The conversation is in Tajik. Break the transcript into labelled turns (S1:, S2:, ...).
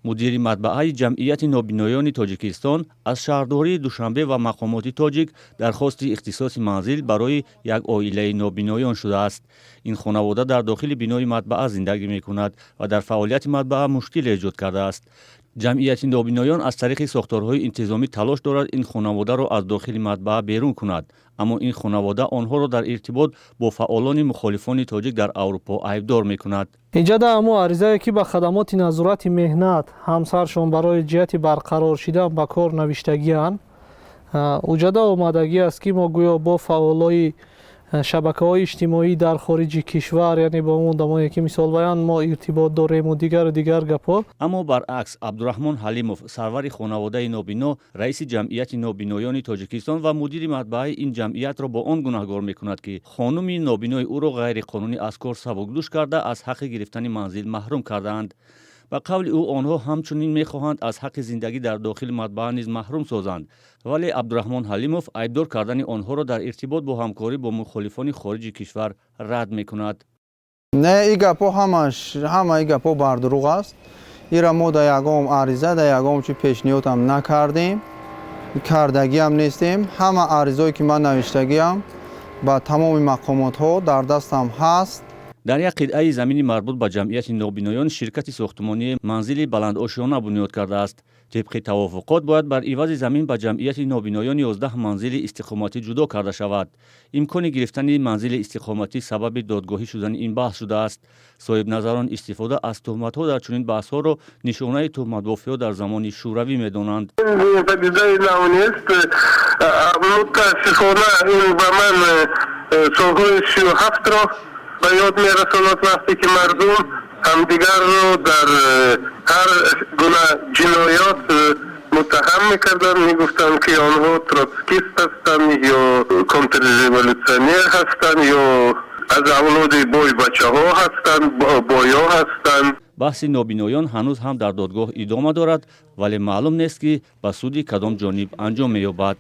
S1: Мудири матбааи Ҷамъияти нобиноёни Тоҷикистон аз шаҳрдории Душанбе ва мақомоти тоҷик дархости ихтисоси манзил барои як оилаи нобиноён шудааст. Ин хонавода дар дохили бинои матбаа зиндагӣ мекунад ва дар фаъолияти матбаа мушкил эҷод кардааст. Ҷамъияти нобиноён аз тариқи сохторҳои интизомӣ талош дорад ин хонаводаро аз дохили матбаа берун кунад, аммо ин хонавода онҳоро дар иртибот бо фаъолони мухолифони тоҷик дар Аврупо айбдор мекунад.
S2: Инҷа дар ҳамо аризае, ки ба хадамоти назорати меҳнат ҳамсаршон барои ҷиҳати барқарор шидан ба кор навиштагианд, уҷада омадагӣ аст, ки мо гӯё бо фаъолои шабакаҳои иҷтимоӣ дар хориҷи кишвар, яъне бо он одамое, ки мисолбаян мо иртибот дорему дигару дигар гапҳо.
S1: Аммо баръакс, Абдураҳмон Ҳалимов, сарвари хонаводаи нобино, раиси Ҷамъияти нобиноёни Тоҷикистон ва мудири матбааи ин ҷамъиятро бо он гунаҳгор мекунад, ки хонуми нобинои ӯро ғайриқонунӣ аз кор сабукдӯш карда, аз ҳаққи гирифтани манзил маҳрум кардаанд. Ба қавли ӯ, онҳо ҳамчунин мехоҳанд аз ҳаққи зиндагӣ дар дохили матбаа низ маҳрум созанд. Вале Абдураҳмон Ҳалимов айбдор кардани онҳоро дар иртибот бо ҳамкорӣ бо мухолифони хориҷи кишвар рад мекунад.
S3: Не, и гапҳо ҳамаш, ҳама и гапҳо бардурӯғ аст. Ира мо да ягон ариза, да ягон чи пешниҳодам накардем, кардагиам нестем. Ҳама аризое, ки ман навиштагиам, ба тамоми мақомотҳо дар дастам ҳаст.
S1: Дар як қитъаи замини марбут ба Ҷамъияти нобиноён ширкати сохтмонии манзили баландошёна бунёд кардааст. Тибқи тавофуқот, бояд бар ивази замин ба Ҷамъияти нобиноён 11 манзили истиқоматӣ ҷудо карда шавад. Имкони гирифтани манзили истиқоматӣ сабаби додгоҳӣ шудани ин баҳс шудааст. Соҳибназарон истифода аз туҳматҳо дар чунин баҳсҳоро нишонаи туҳматбофиҳо дар замони Шӯравӣ медонанд.
S4: Падидаи нав нест. Мутаассифона, ин ба ман солҳои 37-ро ба ёд мерасонад, вақте ки мардум ҳамдигарро дар ҳар гуна ҷиноят муттаҳам мекарданд, мегуфтанд, ки онҳо троцкист ҳастанд ё контрреволюционер ҳастанд ё аз авлоди бойбачаҳо ҳастанд, боё ҳастанд.
S1: Баҳси нобиноён ҳанӯз ҳам дар додгоҳ идома дорад, вале маълум нест, ки ба суди кадом ҷониб анҷом меёбад.